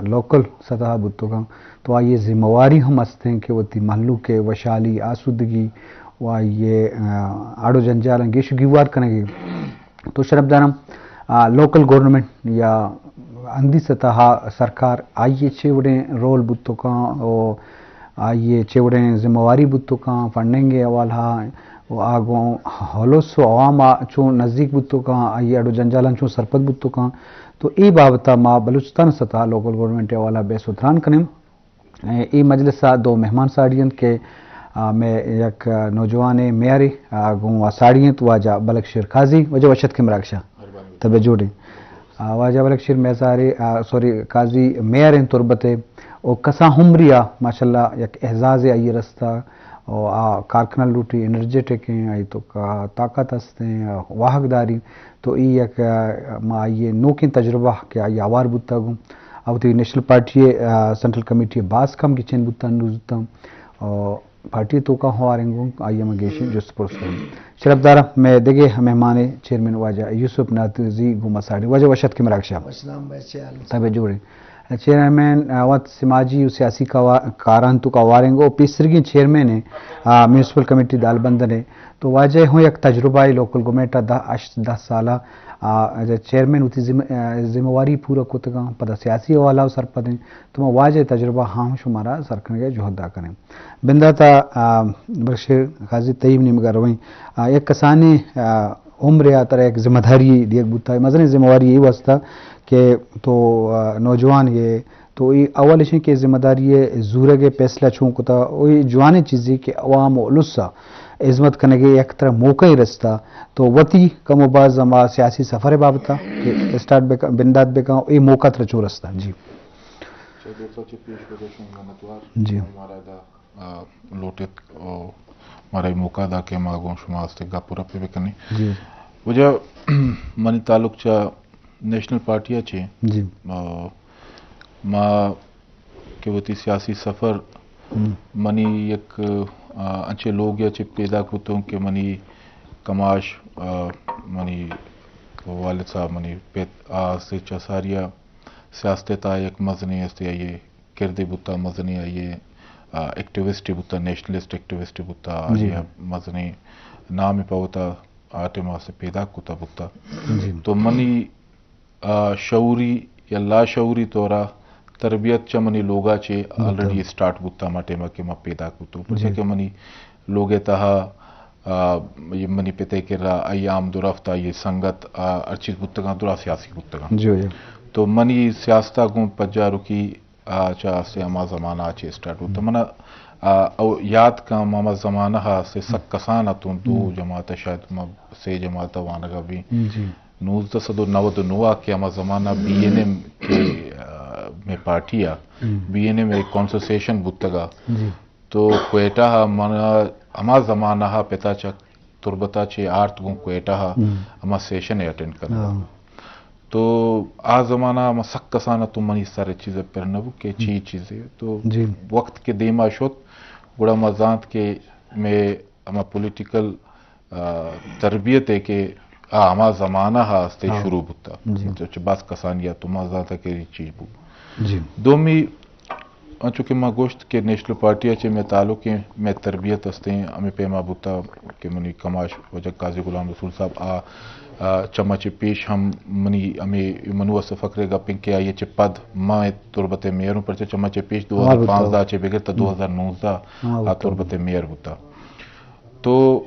لوکل سطح بوتگاں، تو آئی ءِ ذمہ واری ہم است انت کہ وتی مہلوک ءِ وشحالی، آسودگی و آئی ءِ، آ، اڑ و جنجالاں گیش و گیوار کنگی۔ تو شرپداراں، آ، لوکل گورنمنٹ یا ہندی سطح ءِ سرکار، آئی ءِ چے وڑیں رول بوتگاں و آئی ءِ چے وڑیں ذمہ واری بوتگاں، فنڈنگ ءِ حوالہ ءَ و آ گوں ہلوس و عوام ءَ چون نزیک بوتگاں، آئی ءِ اڑ و جنجالاں چون سرپد بوتگاں۔ تو اے بابت ءَ ما بلوچستان سطح ءَ لوکل گورنمنٹ ءِ حوالہ ءَ بحث و تران کنیں۔ اے، اے مجلس ءَ دو مہمان ساڑی انت کہ، آ، مئے یک نوجوان میارے، آ، گوں آ ساڑی انت، واجہ بلک شیر قاضی۔ واجہ وش اتکے مراگش ءَ۔ تبے جوڑیں۔ آ، واجہ بلک شیر میزارے، آ، سوری، قاضی میئر انت تربت ءِ۔ او کسان عمری ءَ ماشاءاللہ یک اعزازے آئی ءَ رستہ۔ او آ کار کنگ لوٹی، انرجیٹک ایں، آئی توکا طاقت است ایں، واہگ داری۔ تو ای یک، آ، ما آئی ءِ نوکیں تجربہ کہ آئی ءَ ہوار بوتگ، آ وتی نیشنل پارٹی ءِ، آ، سینٹرل کمیٹی ءِ باز کم گچین بوتگ، نوز بوتگ۔ او پارٹی ءِ توکا ہوار انت، گوں آئی ءَ ما گیشیں جست پرس کنیں۔ شرپداراں، مئے دگہ مہمان چیئرمین واجہ یوسف نادزی گوں ما ساڑی۔ واجہ وش اتکے مراگش ءَ۔ وش نام بہ چے حال؟ تبے جوڑیں۔ چیئرمین، آ، وت سماجی و سیاسی کوا-، کاراں توکا ہوار انت و پیسرگیں چیئرمین ایں، آ، میونسپل کمیٹی دالبندن ءِ۔ تو واجہ ہوں یک تجربہ ءِ لوکل گورنمنٹ ءَ دہ، ہشت، دہ سال ءَ، آ، چیئرمین وتی ذمہ، آ، ذمہ واری پورا کتگاں، پدا سیاسی حوالہ ءَ سرپد انت۔ تو ما واجہ ءِ تجربہ ہم شمارا سر کنگ ءِ جہد ءَ کنیں۔ بندات ءَ، آ، بلک شیر قاضی تئی نیمگ ءَ رویں۔ آ، یک کسانیں، آ، عمر ءَ ترا یک ذمہ داری دیگ بوتا، مزنیں ذمہ واری اے واسطہ کہ تو، آ، نوجوان ئے، تو اے اول اش کہ ذمہ داری ءِ زورگ ءِ فیصلہ چون کتا، او اے جوانیں چیزے کہ عوام و الس ءِ ہزمت کنگ ءِ یک ترا موقع رستا، تو وتی کم و باز ہما سیاسی سفر ءِ بابت ءَ کہ اسٹارٹ بکن، بندات بکن، اے موقع ترا چون رستا؟ جی۔ چہ دل ءَ چہ پیش واجہ شمئے منتوار۔ جی۔ مارا ادا، آ، لوٹت و مارا اے موقع دا کہ ما گوں شما است گپ و رپ بکنیں۔ جی۔ واجہ منی تعلق چہ نیشنل پارٹی ءَ چہ۔ جی۔ آ، ما کہ وتی سیاسی سفر ہم۔ منی یک، آ، انچیں لوگے ءَ چہ پیداک بوتوں کہ منی کماش، آ، منی والد صاحب، منی پت، آ، است چہ ساری ءَ سیاست ءِ تہا یک مزنیں است آئی ءِ کردے بوتا، مزنیں آئی ءِ، آ، ایکٹیوسٹے بوتا، نیشنلسٹ ایکٹیوسٹے بوتا، جی۔ آئی ءَ مزنیں نامے پہ وتا آ ٹائم ءَ است پیداک کتا بوتا۔ جی۔ تو منی، آ، شعوری یا لاشعوری طور ءَ تربیت چہ منی لوگ ءَ چہ بوتا۔ آلریڈی اسٹارٹ بوتا، ہما ٹائم ءَ کہ ما پیداک بوتوں۔ جی۔ پرچا کہ منی لوگ ءِ تہا، آ، منی پت ءِ کرا آئی آمد و رفت، آئی سنگت، آ، ہر چیز بوتگاں، درا سیاسی بوتگاں۔ جی، جی۔ تو منی سیاست ءَ گوں پجاروکی، آ، چہ است ہما زمانہ ءَ چہ اسٹارٹ بوت۔ ہم۔ من ءَ، آ، او یات کن، ہما زمانہ ءَ است سک کسان اتوں، دو ہم۔ جماعت ءَ شاید ما سے جماعت ءَ وانگ ءَ بیں۔ جی۔ نوزدہ سد و نود و نو ءَ کہ ہما زمانہ بی این ایم کہ، آ، مئے پارٹی ءَ، ہم۔ بی این ایم ءِ کانسوسیشن بوتگ ءَ۔ جی۔ تو کوئٹہ ءَ من ہما زمانہ ءَ پت ءَ چہ تربت ءَ چہ آرت گوں کوئٹہ ءَ ہم۔ ہما سیشن ءَ اٹینڈ کنگ ءَ۔ ہاں۔ تو آ زمانہ ءَ ما سک کسان اتوں، منی سر ءَ چیز ءَ پر نہ بوت کہ چی ہم۔ چیزے۔ تو جی۔ وقت کہ دیما شت، گڑا ما زانت کہ مئے ہما پولیٹیکل، آ، تربیت ءَ کہ آ ہما زمانہ ءَ است ہاں۔ شروع بوتا۔ جی۔ تو چہ باز کسانی ءَ تو ما زانتا کہ اے چیز بو۔ جی۔ دومی، انچو کہ ما گوشت کہ نیشنل پارٹی ءَ چہ مئے تعلق ایں، مئے تربیت است ایں، ہمے پیما بوتا کہ منی کماش واجہ قاضی غلام رسول صاحب آ، آ، چہ ما چہ پیش ہم منی ہمے منو است فخر ءِ گپ ایں کہ آئی ءَ چہ پد ما تربت ءِ میئر اوں، پرچہ چہ ما چہ پیش ہاں، بوتا۔ دو ہزار پانزدہ ءَ چہ بگر تا ہم۔ دو ہزار نوزدہ ہاں، آ بوتا۔ تربت ءِ میئر بوتا۔ تو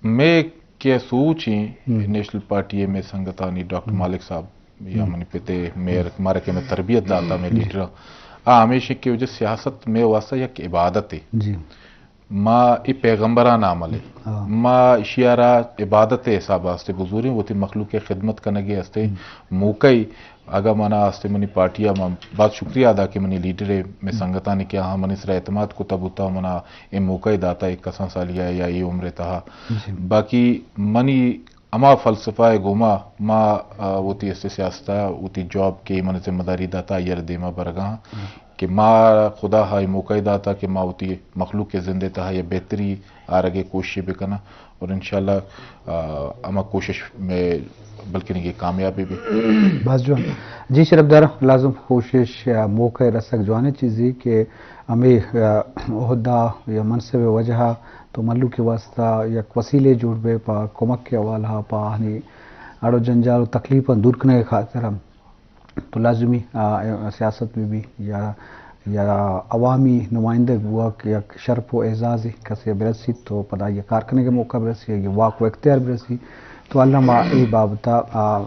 مئے کہ سوچ ایں ہم۔ نیشنل پارٹی ءِ مئے سنگتانی ڈاکٹر ہم۔ مالک صاحب یا ہم۔ منی پت ءِ میئر ہم۔ مارا کہ مئے تربیت داتا مئے جی۔ لیڈر آ ہمیش ایں کہ وجہ سیاست مئے واسطہ یک عبادت ایں۔ جی۔ ما اے پیغمبران عمل ایں۔ ہاں۔ ما اشی ءَ را عبادت ءِ حساب ءَ است بزوریں، وتی مخلوق ءِ خدمت کنگ ءِ است ہم۔ موقع ای اگاں منا است منی پارٹی ءَ، من باز شکریہ ادا کہ منی لیڈر ءِ، مئے ہم۔ سنگتانی کہ آہاں منی سرا اعتماد کتا بوتا، منا اے موقع ءَ داتا، یک کسان سالی ءَ یا اے عمر ءِ تہا۔ جی۔ باقی منی ہما فلسفہ ءِ گوما ما، آ، وتی است سیاست ءَ وتی جاب کہ من ذمہ داری داتا، آئی ءَ را دیما برگا ہاں ہم۔ کہ ما خدا ءَ اے موقع ءَ داتا کہ ما وتی مخلوق ءِ زند ءِ تہا یک بہتری آرگ ءِ کوشش بکناں اور انشاءاللہ، آ، ہما کوشش مئے بلکہ نگی کامیابی بھی۔ بس جوان۔ جی شرفدار، لازم کوشش، آ، موقع رسگ جوانیں چیزی کہ ہمیں، آ، عہدہ یا منصب وجہ تو ملوک کے واسطہ یک وسیلے جوڑ بے پا کمک کے حوالہ پا ہنی اڑو جنجال و تکلیفاں دور کرنے کے خاطر ہم تو لازمی، آ، سیاست بہ بی یا، یا عوامی نمائندگ بوگ یک شرپ و اعزازے، کسے برسی تو پدا یہ کار کنگ موقع برسی، یہ واک و اختیار برسی، تو اللہ ما اے بابتا، آ،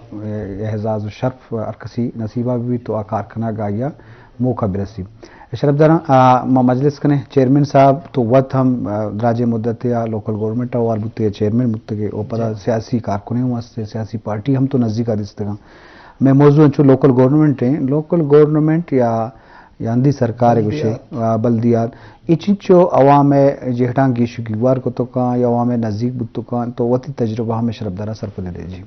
اعزاز و شرپ ہر کسی نصیبہ بہ بی تو آ کار کنگ آیا موقع برسی۔ شرفداراں، آ، ما مجلس کنیں، چیئرمین صاحب تو وت ہم، آ، دراجیں مدت یا لوکل گورنمنٹ ء وار بوتے، چیئرمین بوتگے، او پدا جی۔ سیاسی کارکنیں ہم ہستے، سیاسی پارٹی ہم تو نزدیک آ دیستگاں۔ مئے موضوع انچو لوکل گورنمنٹ ایں، لوکل گورنمنٹ یا، یا ہندی سرکار بلدیات۔ گوشے، آ، بلدیات، اے چنچو عوام ء جہڑاں گیش و گیوار کتو کاں یا عوام ء نزدیک بوتو کاں، تو وتی تجربہ ہمیں شرفدارا سرپدے دے جی۔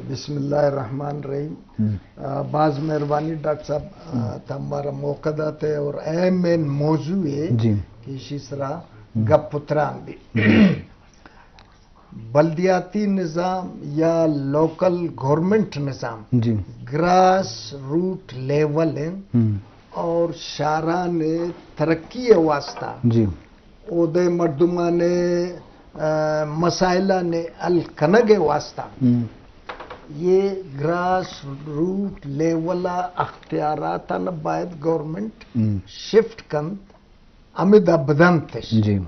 بسم اللہ الرحمن الرحیم۔ ہم۔ آ، باز مہربانی ڈاکٹر صاحب، آ، ہم۔ تا ہمارا موقع داتے اور اہم موضوع ہے جی۔ کہ اسی سرا ہم۔ گپ پتران بھی۔ جی۔ بلدیاتی نظام یا لوکل گورنمنٹ نظام جی۔ گراس روٹ لیول ہیں ہم۔ اور شہران ترقی واسطہ جی۔ اودے مردمان، آ، مسائلان حل کنگ واسطہ ہم۔ یہ گراس روٹ لیول اختیارات باید گورنمنٹ ہم۔ شفٹ کن ہمیں دا بدنتش۔ جی۔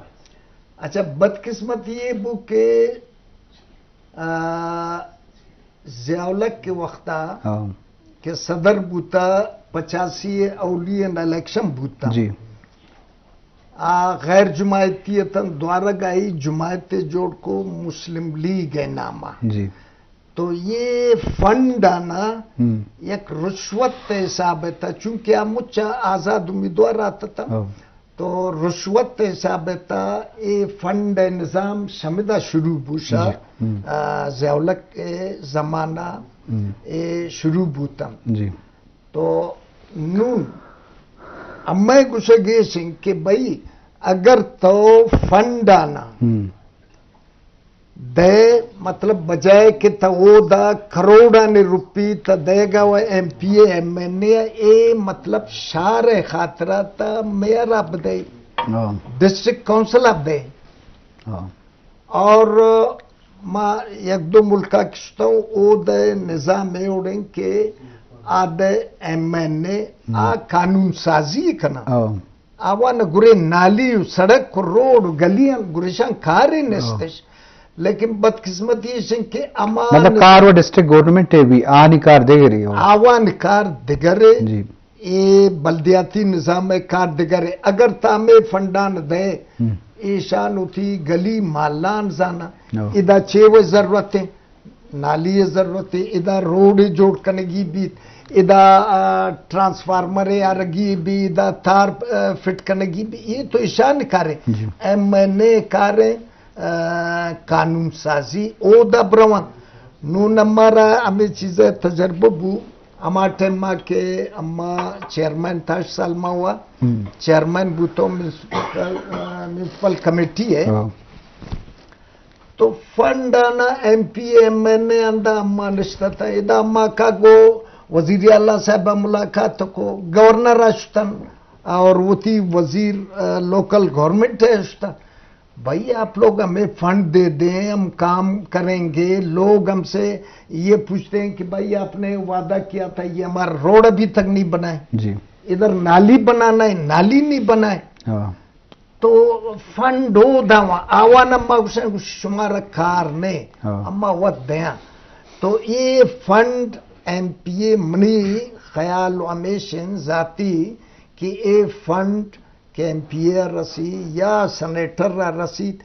اچھا، بدقسمتی یہ بو کہ، آ، ضیاء الحق کے وقتا ہاں۔ کہ صدر بوتا، پچاسی اولی الیکشن بوتا۔ جی۔ آ غیر جماعتی اتن، دوارگ آئی جماعت جوڑ کو مسلم لیگ ناما۔ جی۔ تو یہ فنڈ آنا ہم۔ یک رشوت حساب تا، چونکہ آ مچا آزاد امیدوار آتا تا۔ ہاں۔ تو رشوت حساب تا اے فنڈ نظام شمدا شروع بوشا، جی۔ ہم۔ آ، ضیاء الحق زمانہ ہم۔ اے شروع بوتم۔ جی۔ تو نون امے گوشگیشن کہ بھئی اگر تو فنڈ آنا ہم۔ دے، مطلب، بجائے کہ تا او دا کروڑانی روپی تا دے گا و ایم پی اے، ایم این اے، اے مطلب شہر خاطرہ تا میئر اب دے، ہاں۔ ڈسٹرکٹ کونسل اب دے۔ ہاں۔ اور ما یک دو ملکا کشتا ہوں، او دے نظام اے اوڑیں کہ آ دے ایم این اے، ہم۔ آ قانون سازی کنا۔ ہاں۔ آوان گرے نالی و سڑک و روڈ و گلیاں گریشاں کارے ہاں۔ نستش۔ لیکن بدقسمتی ایشن کہ اما مطلب نظام کار و ڈسٹرکٹ گورنمنٹ ہے بھی آنی کار دگری ہو۔ آوان کار دگرے۔ جی۔ اے بلدیاتی نظام کار دگرے۔ اگر تا ہمیں فنڈان دے، ہم۔ ایشان ہوتی گلی محلان زانا۔ ہاں۔ ادا چے و ضرورت ہے؟ نالی ء ضرورت ہے، ادا روڈ جوڑ کنگی بیت، ادا، آ، ٹرانسفارمر آرگی بی، ادا تار، آ، فٹ کنگی بی، یہ تو ایشان کارے۔ جی۔ ایم این اے کارے، آ، قانون سازی، او دا بروان۔ نون ہمارا ہمیں چیزیں تجربہ بو، ہما ٹائم ما کہ اما چیئرمین تاش سال ما ہوا، ہم۔ چیئرمین بو تو میونسپل، آ، میونسپل کمیٹی ہے۔ ہاں۔ تو فنڈ آنا ایم پی اے، ایم این اے آندا اما نشتہ تا۔ ادا اما کا گو وزیر اعلیٰ صاحب ملاقات کو، گورنر اشتن اور وتی وزیر، آ، لوکل گورنمنٹ ہے اشتن۔ بھائی، آپ لوگ ہمیں فنڈ دے دیں، ہم کام کریں گے۔ لوگ ہم سے یہ پوچھتے ہیں کہ بھائی، آپ نے وعدہ کیا تھا، یہ ہمارا روڈ ابھی تک نہیں بنا ہے۔ جی۔ ادھر نالی بنانا ہے، نالی نہیں بنا ہے۔ ہاں۔ تو فنڈ او داواں، آوان اما گوشن، گوش شمارا کار نے، ہاں۔ اما وت دیاں۔ تو اے فنڈ ایم پی اے، منی خیال و ہمیشن ذاتی کہ اے فنڈ کہ ایم پی اے رسی یا سینیٹر را رسیت،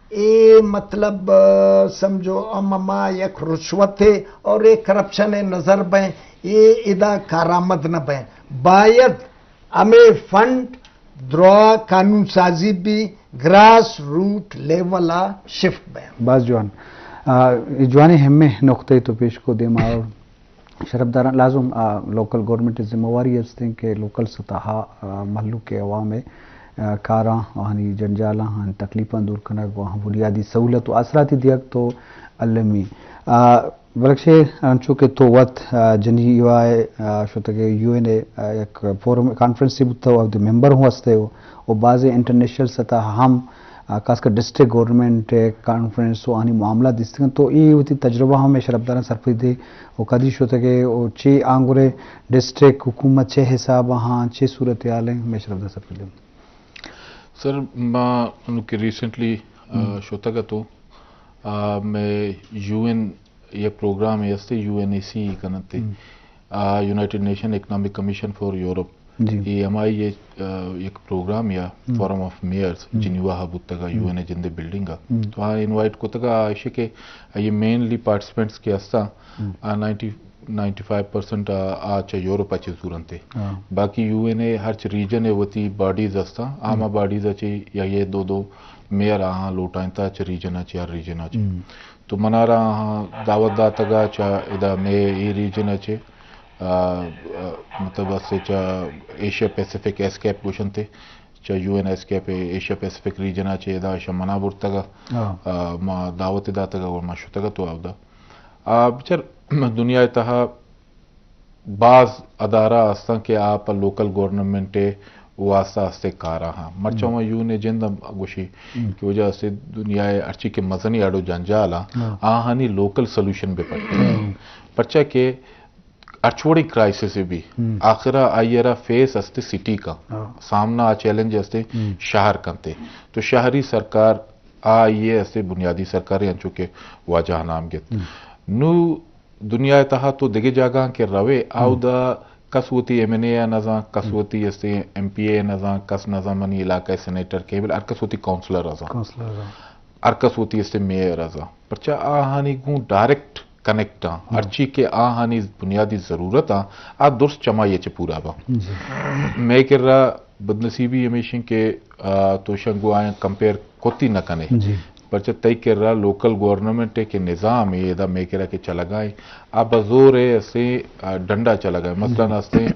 اے مطلب، آ، سمجھو، ہم، ہما یک رشوت ہے اور اے کرپشن ہے نظر بیں، اے ادا کارآمد نہ بیں۔ باید ہمے فنڈ درا قانون سازی بی، گراس روٹ لیول آ شفٹ بیں۔ باز جوان۔ آ، اے جوانیں ہمے نقطہ تو پیش کو دیما اور شرفداراں، لازم آ لوکل گورنمنٹ ذمہ واری است کہ لوکل سطح آ مھلوک عوام ء، آ، کاراں، آہانی جنجالاں، آہانی تکلیفاں دور کنگ و آہاں بنیادی سہولت و آسراتی دیگ تو المی۔ آ، بلکشے، انچو کہ تو وت، آ، جنیوا ءَ، آ، شتگ ئے، یو این ءِ، آ، یک فورم کانفرنسے بوتگ، وھدے ممبر ہوں ہست ئے و، و بازیں انٹرنیشنل سطح ہم، آ، خاص کر ڈسٹرکٹ گورنمنٹ کانفرنس و آنی معاملہ دیستگ انت۔ تو اے وتی تجربہ ہم مئے شرفداراں سرپدی دے و کدی شتگ ئے و چے آنگرے ڈسٹرکٹ حکومت چے حساب ہاں، چے صورتحال ہیں، مئے شرفداراں سرپدی دے۔ سر، ما انو کہ ریسنٹلی، آ، ہم۔ شتگ اتوں، آ، مئے یو این یک پروگرامے ہستے، یو این ای سی کننتے۔ ہم۔ آ، یونائیٹڈ نیشن اکنامک کمیشن فار یورپ۔ جی۔ اے ہمائی ءِ، آ، یک پروگرامے آ، ہم۔ فورم آف میئرز، ہم۔ جنیوا ءَ بوتگ آ، ہم۔ یو این ءِ جندے بلڈنگ آ۔ ہم۔ تو آ انوائٹ کتگ آ، آ ایشی کہ آئی مینلی پارٹیسپینٹس کہ ہستاں، ہم۔ آ نائنٹی، نائنٹی فائیو پرسنٹ آ، آ چہ یورپ ءَ چہ زورنتے۔ ہاں۔ باقی یو این ءِ ہرچ ریجن ءِ وتی باڈیز ہستاں، آ ہم۔ ہما باڈیز ءَ چہ یا یہ دو دو میئر آہاں لوٹائینتا چہ ریجن ءَ چہ، ہر ریجن ءَ چہ۔ ہم۔ تو منارا آہاں دعوت داتگ آ چہ ادا مئے اے ریجن ءَ چہ، آ، آ، مطلب اسے چہ ایشیا پیسیفک ایسکیپ گوشنتے، چہ یو این ایسکیپ ایشیا پیسیفک ریجن ءَ چہ ادا اشاں منا برتگ آ۔ ہاں۔ آ، ما دعوت داتگ آ اور ما شتگ اتوں اودا۔ آ، بچار دنیا ءِ تہا باز ادارہ ہستاں کہ آ پہ لوکل گورنمنٹ ءِ واسطہ ہستے کار آہاں۔ مرچاں ہم۔ ما یو این ءِ جند ہم گوشی ہم۔ کہ وجہ ہستے دنیا ءِ ہرچی کہ مزنی اڑ و جنجال آں، ہاں۔ آہانی لوکل سولوشن بہ پٹے۔ ہاں۔ پرچا کہ ہرچ وڑیں کرائسس بی، ہم۔ آخرا آئی ءَ را فیس ہستے سٹی کا۔ ہاں۔ سامنا آ چیلنج ہستے ہم۔ شہر کنتے۔ تو شہری سرکار آئی ءِ ہستے بنیادی سرکارے انچو کہ واجہ نام گت۔ ہم۔ نو دنیا ءِ تہا تو دگہ جاگہاں کہ روے، ہم۔ اودا کس وتی ایم این اے ءَ نزان، کس ہم۔ وتی استے ایم پی اے ءَ نزان، کس نزان منی علاقہ ءِ سینیٹر کے، بل ہر کس وتی کونسلر ءَ زان۔ کونسلر ءَ زان۔ ہر کس وتی استے میئر ءَ زان۔ پرچا آہانی گوں ڈائریکٹ کنیکٹ آں۔ ہم۔ ہرچی کہ آہانی بنیادی ضرورت آں، آ درست چمائی ءَ چہ پورا باں۔ جی۔ مئے کرا بدنصیبی ہمیش انت کہ، آ، تو شنگو آیاں کمپیئر کتی نہ کنے۔ جی۔ پرچہ تئی کرا لوکل گورنمنٹ ءِ کہ نظام ءِ ادا مئے کرا کہ چلگا ءِ، آ بزور ءِ اسے، آ، ڈنڈا چلگا ءِ۔ مثلاً جی۔ اسے،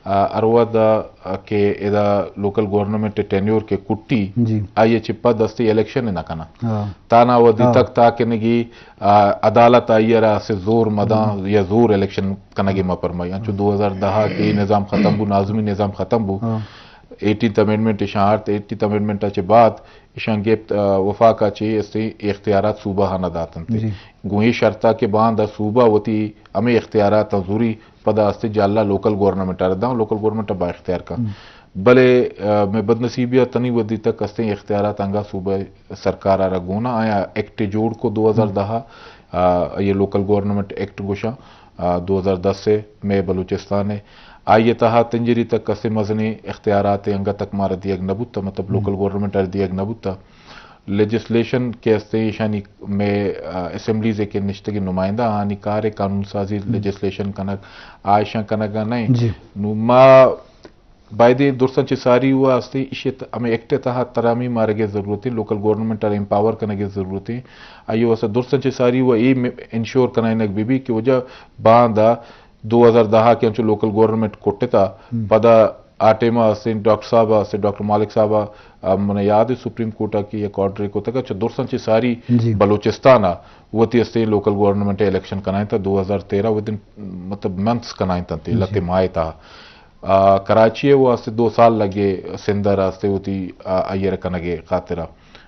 آ، ہر وھد ءَ کہ ادا لوکل گورنمنٹ ءِ ٹینیور کہ کٹی، جی۔ آئی ءَ چہ پد اسے الیکشن نہ کناں۔ ہاں۔ تانا وھدی ہاں۔ تک تا کنگی، آ، عدالت آئی ءَ را اسے زور مداں ہم۔ یا زور الیکشن کنگی مہ پرمائی۔ انچو ہم۔ دو ہزار دہ ءَ کہ اے نظام ختم بو، ناظمی نظام ختم بو۔ ہاں۔ ایٹینتھ امینڈمنٹ اشاں آرت، ایٹینتھ امینڈمنٹ ءَ چہ بعد اشاں گپت، آ، وفاق ءَ چہ استے اختیارات صوبہ ءَ نہ داتنت۔ جی۔ گوں اے شرط ءَ کہ باندا صوبہ وتی ہمے اختیارات ءَ زوری پدا استے جہلا لوکل گورنمنٹ ءَ را داں، لوکل گورنمنٹ ءَ با اختیار کن۔ ہم۔ بلے، آ، مئے بدنصیبی ءَ تنی وھدی تک استیں اختیارات انگا صوبہ سرکار ءَ را گون آں۔ آیاں ایکٹ جوڑ کو دو ہزار دہ ءَ، آ، یہ لوکل گورنمنٹ ایکٹ گوشاں، آ، دو ہزار دس ءَ مئے بلوچستان ءَ۔ آئی ءِ تہا تنجری تک کسے مزنیں اختیارات انگا تک مارا دیگ نہ بوتا، مطلب ہم۔ لوکل گورنمنٹ ءَ دیگ نہ بوتا۔ لیجسلیشن کہ استیں ایشانی مئے، آ، اسمبلیز ءَ کہ نشتگیں نمائندہ آنی کار ءِ قانون سازی ہم۔ لیجسلیشن کنگ، آ ایشاں کنگ ءَ نہ ایں۔ جی۔ نو ما بایدیں درستاں چہ ساری و استیں ایشی ءِ تہ-، ہمے ایکٹ ءِ تہا ترامی مارگ ءِ ضرورت ایں، لوکل گورنمنٹ ءَ را امپاور کنگ ءِ ضرورت ایں۔ آئی ءِ واسطہ درستاں چہ ساری و اے م-، انشور کنائینگ بہ بی کہ وجہ باندا دو ہزار دہ ءَ کہ انچو لوکل گورنمنٹ کٹتا، ہم۔ پدا آ ٹائم ءَ استیں ڈاکٹر صاحب ءَ، استیں ڈاکٹر مالک صاحب ءَ، آ، من یاد ایں سپریم کورٹ ءَ کہ یک آرڈر کتگ چہ درستاں چہ ساری جی۔ بلوچستان ءَ وتی استیں لوکل گورنمنٹ الیکشن کنائینتا دو ہزار تیرہ ودن، مطلب، منتھس کنائینتنت جی۔ لتے ماہ ءِ تہا۔ آ، کراچی ءَ واسطے دو سال لگے، سندھ ءَ راستے وتی، آ، آئی ءَ را کنگ ءِ خاطر ءَ۔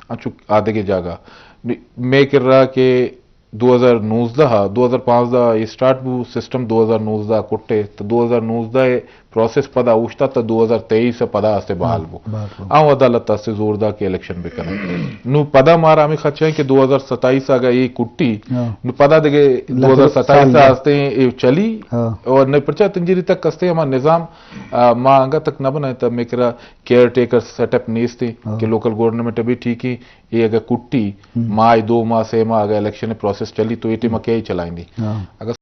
انچو آدگہ جاگہ۔ مے-، مئے کرا کہ دو ہزار نوزدہ ءَ، دو ہزار پانزدہ ءَ اے سٹارٹ بو، سسٹم دو ہزار نوزدہ ءَ کٹے، تو دو ہزار نوزدہ ءِ پروسیس پدا اوشتا تا دو ہزار تئیس ءَ پدا استے بحال بو۔ بحال بو۔ آ وھد ءَ لت استے زور دا کہ الیکشن بکنیں۔ نو پدا مارا ہمے خدشہ ایں کہ دو ہزار ستائیس ءَ اگاں اے کٹی، ہاں۔ نو پدا دگہ لگے دو ہزار ستائیس سال ءَ دے۔ استیں اے چلی، ہاں۔ اور نہ پرچا تنجری تک استیں ہما نظام، آ، ما انگا تک نہ بنائیں تا مئے کرا کیئر ٹیکر سیٹ اپ نیست ایں ہاں۔ کہ لوکل گورنمنٹ ابھی ٹھیک ایں، اے اگہ کٹی، ہم۔ ماہ دو ماہ سے ماہ اگہ الیکشن پروسیس چلی تو اے ٹائم ءَ کئی چلائیں دی۔ ہاں۔ اگہ